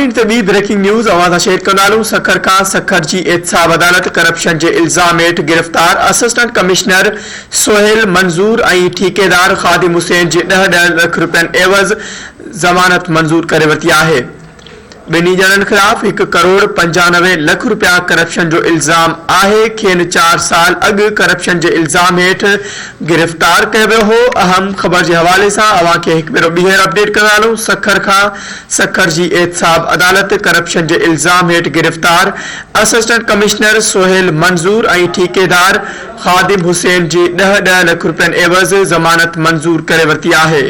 ناظرين هتي ٻي بريڪنگ نيوز اوهان سان شيئر ڪندا هلون سکر کان سکر جي احتساب عدالت ڪرپشن جي الزام هيٺ گرفتار اسسٽنٽ ڪمشنر سهيل منظور ۽ ٺيڪيدار خادم حسين جي ڏهه ڏهه لک رپين عيوض ضمانت منظور ڪري ورتي آهي. ٻنهي ڄڻن خلاف هڪ ڪروڙ 95 لک رپيا ڪرپشن جو الزام آهي، کين چار سال اڳ ڪرپشن جي الزام هيٺ گرفتار ڪيو ويو هو. اهم خبر جي حوالي سان اوهان کي هڪ ڀيرو ٻيهر اپڊيٽ ڪندا هلون، سکر کان سکر جي احتساب عدالت ڪرپشن جي الزام هيٺ گرفتار اسسٽنٽ ڪمشنر سهيل منظور ۽ ٺيڪيدار خادم حسين جي ڏهه ڏهه لک رپين عيوض ضمانت منظور ڪري ورتي آهي.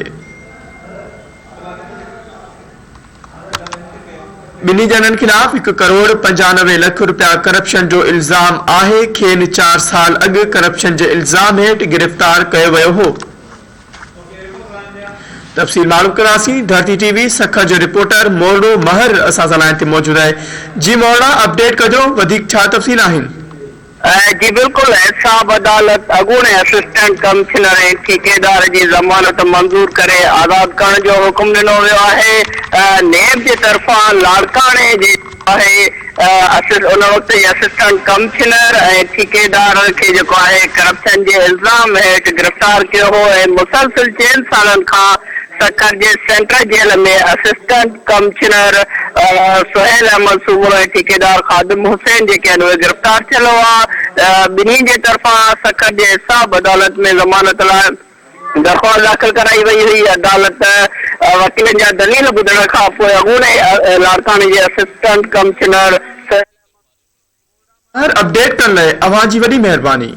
ٻنهي ڄڻن خلاف هڪ ڪروڙ 95 لک رپيا ڪرپشن جو الزام آهي، کين چار سال اڳ ڪرپشن جي الزام هيٺ گرفتار ڪيو ويو هو. تفصيل معلوم ڪنداسين، ڌرتي ٽي وي سکر جو رپورٽر مورڙو مهر اسان سان لائين تي موجود آهي، جي مورڙا اپڊيٽ ڪجو وڌيڪ ڇا تفصيل آهن؟ جي بلڪل احتساب عدالت اڳوڻي اسسٽنٽ ڪمشنر ۽ ٺيڪيدار جي ضمانت منظور ڪري آزاد ڪرڻ جو حڪم ڏنو ويو آهي نيب جي طرفان لاڙڪاڻي جي آهي ان وقت جي اسسٽنٽ ڪمشنر ۽ ٺيڪيدار کي جيڪو آهي ڪرپشن جي الزام هيٺ گرفتار ڪيو هو ۽ مسلسل چئن سالن کان سکر جي central jail ۾ assistant commissioner Sohail Ahmed Soomro ۽ ٺيڪيدار خادم حسين جيڪي آهن اهي گرفتار ٿيل هئا. ٻنهي جي طرفان سکر جي احتساب عدالت ۾ ضمانت لاء درخواست داخل ڪرائي وئي هئي. عدالت وڪيلن جا دليل ٻڌڻ کانپوء اڳوڻي لاڙڪاڻي جي اسسٽنٽ ڪمشنر سهيل احمد هر اپڊيٽ ڪرڻ لاء اوهان جي وڏي مهرباني.